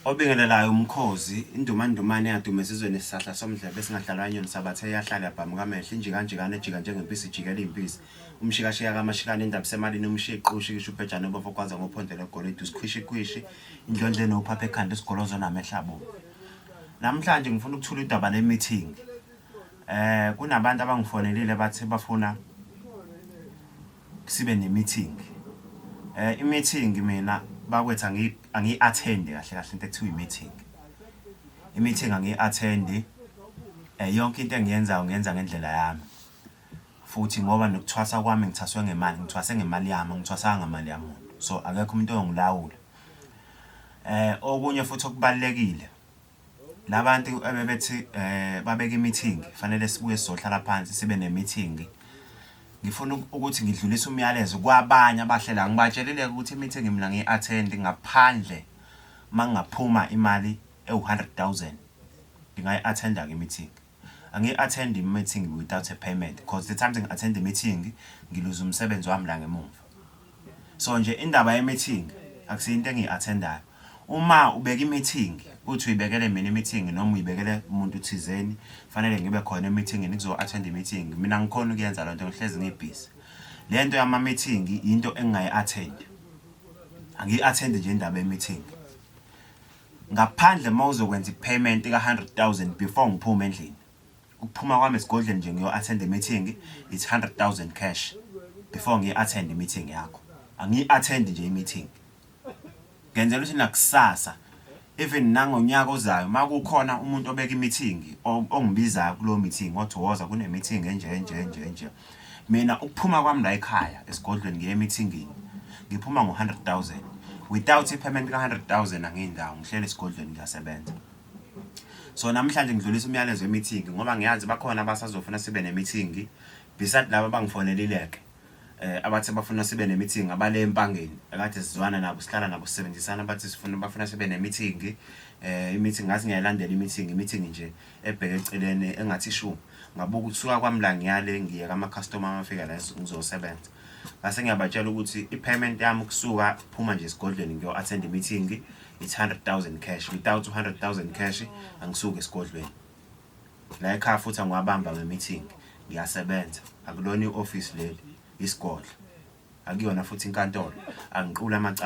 Obingelelayo umkhozi, indumandumane eyaduma esizweni esisahla somdlebe esingadlalwa inyoni sabathe eyahlala yabhamuka amehlo, injikanjikane ejika njengempisi ijikela impisi, umshikashika kamashikane indaba isemalini umshiqi ushikisha ubhejane obomvu ogwaza ngophondo lwegolide usikhwishikhwishi indlondlo enophapha ekhanda isigolozo namehlo abomvu. Namhlanje ngifuna ukuthula udaba le-meeting. Kunabantu abangifonelile bathi bafuna sibe ne-meeting. I-meeting mina bakwethu angiyi-attend-i kahle kahle into ekuthiwa i-meeting. I-meeting angiyi-attend-i, yonke into engiyenzayo ngiyenza ngendlela yami. Futhi ngoba nokuthwasa kwami ngithwaswe ngemali, ngithwase ngemali yami, angithwasanga ngemali yamuntu. So akekho umuntu oyongilawula. Okunye futhi okubalulekile, La bantu ebebethi babeke i-meeting, fanele sibuye sizohlala phansi sibe ne-meeting. Ngifuna ukuthi ngidlulise umyalezo kwabanye abahlelayo. Ngibatshelile-ke ukuthi i-meeting mina angiyi-attend-i ngaphandle uma kungaphuma imali ewu-hundred thousand, ngingayi-attend-a-ke i-meeting. Angiyi-attend-i i-meeting without a payment cause the times ngi-attend i-meeting ngiluza umsebenzi wami la ngemumva. So nje indaba ye-meeting akusiyo into engiyi-attend-ayo. Uma ubeka i-meeting uthi uyibekele mina i-meeting noma uyibekele umuntu thizeni, fanele ngibe khona e-meeting-ini kuzo-attend i-meeting, mina angikhoni ukuyenza lento ngihlezi ngibhizi. Le nto yama-meeting into engingayi-attend-i. Angiyi-attend-i nje indaba ye-meeting. Ngaphandle uma uzokwenza i-payment ka-hundred thousand before ngiphume endlini. Ukuphuma kwami esigodlweni nje ngiyo-attend i-meeting, it's 100,000 cash before ngiyi-attend i-meeting yakho. Angiyi-attend nje i-meeting. Ngenzela ukuthi nakusasa even nangonyaka ozayo uma kukhona umuntu obeka i-meeting ongibizayo kulowo meeting othi woza kune-meeting enje enje enje enje. Mina ukuphuma kwami la ekhaya esigodlweni ngiye e-meeting-ini ngiphuma ngo-hundred thousand. Without i-payment ka-hundred thousand angiyindawo ngihleli esigodlweni ngiyasebenza. So namhlanje ngidlulisa umyalezo we-meeting ngoba ngiyazi bakhona abasazofuna sibe ne-meeting beside laba abangifonelile-ke abathi bafuna sibe ne-meeting abale Empangeni ekade sizwana nabo sihlala nabo sisebenzisana bathi sifuna bafuna sibe ne-meeting. I-meeting ngathi ngiyayilandela i-meeting, i-meeting nje ebheke eceleni engathi shu. Ngabuka ukusuka kwami la ngiyale ngiye kama-customer amafika la ngizosebenza. Ngase ngiyabatshela ukuthi i-payment yami ukusuka phuma nje esigodlweni ngiyo-attend i-meeting it's 100,000 cash. Without 100,000 cash angisuki esigodlweni. La ekhaya futhi angiwabamba nge-meeting, ngiyasebenza. Akulona i-office leli, isigodlo. Akuyona futhi inkantolo, angiquli amacala.